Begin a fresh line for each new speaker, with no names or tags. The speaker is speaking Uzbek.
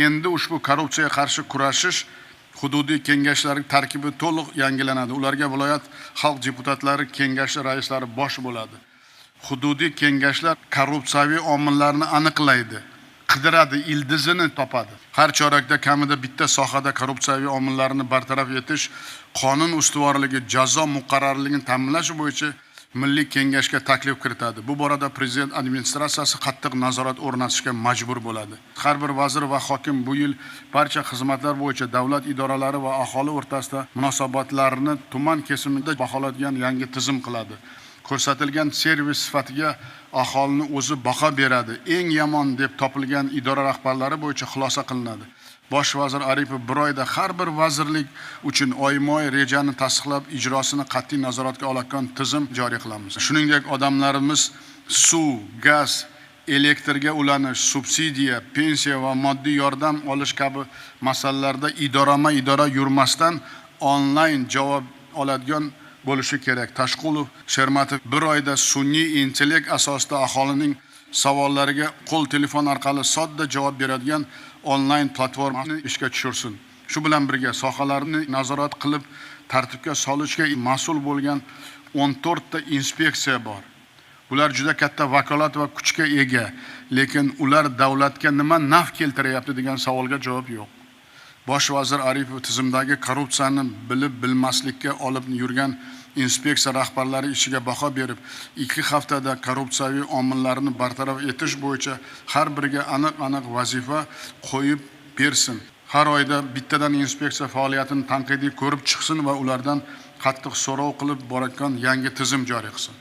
Endi ushbu korrupsiyaga qarshi kurashish hududiy kengashlari tarkibi to'liq yangilanadi. Ularga viloyat xalq deputatlari kengashi raislari bosh bo'ladi. Hududiy kengashlar korrupsiyaviy omillarni aniqlaydi, qidiradi, ildizini topadi. Har chorakda kamida bitta sohada korrupsiyaviy omillarni bartaraf etish, qonun ustuvorligi, jazo muqarrarligini ta'minlash bo'yicha milliy kengashga taklif kiritadi. Bu borada prezident administratsiyasi qattiq nazorat o'rnatishga majbur bo'ladi. Har bir vazir va hokim bu yil barcha xizmatlar bo'yicha davlat idoralari va aholi o'rtasida munosabatlarni tuman kesimida baholaydigan yangi tizim qiladi. Ko'rsatilgan servis sifatiga aholini o'zi baho beradi. Eng yomon deb topilgan idora rahbarlari bo'yicha xulosa qilinadi. Bosh vazir Aripov bir oyda har bir vazirlik uchun oyma-oy rejani tasdiqlab, ijrosini qat'iy nazoratga oladigan tizim joriy qilamiz. Shuningdek, odamlarimiz suv, gaz, elektrga ulanish, subsidiya, pensiya va moddiy yordam olish kabi masalalarda idorama-idora yurmasdan onlayn javob oladigan bo'lishi kerak. Tashqulov, Shermatov bir oyda sun'iy intellekt asosida aholining savollariga qo'l telefon orqali sodda javob beradigan onlayn platformani ishga tushirsin. Shu bilan birga sohalarni nazorat qilib, tartibga solishga mas'ul bo'lgan 14 ta inspeksiya bor. Bular juda katta vakolat va kuchga ega, lekin ular davlatga nima naf keltiryapti degan savolga javob yo'q. Bosh vazir Aripov tizimdagi korrupsiyani bilib bilmaslikka olib yurgan inspeksiya rahbarlari ishiga baho berib, 2 haftada korrupsiyaviy omillarni bartaraf etish bo'yicha har biriga aniq-aniq vazifa qo'yib bersin. Har oyda bittadan inspeksiya faoliyatini tanqidiy ko'rib chiqsin va ulardan qattiq so'rov qilib borayotgan yangi tizim joriy qilsin.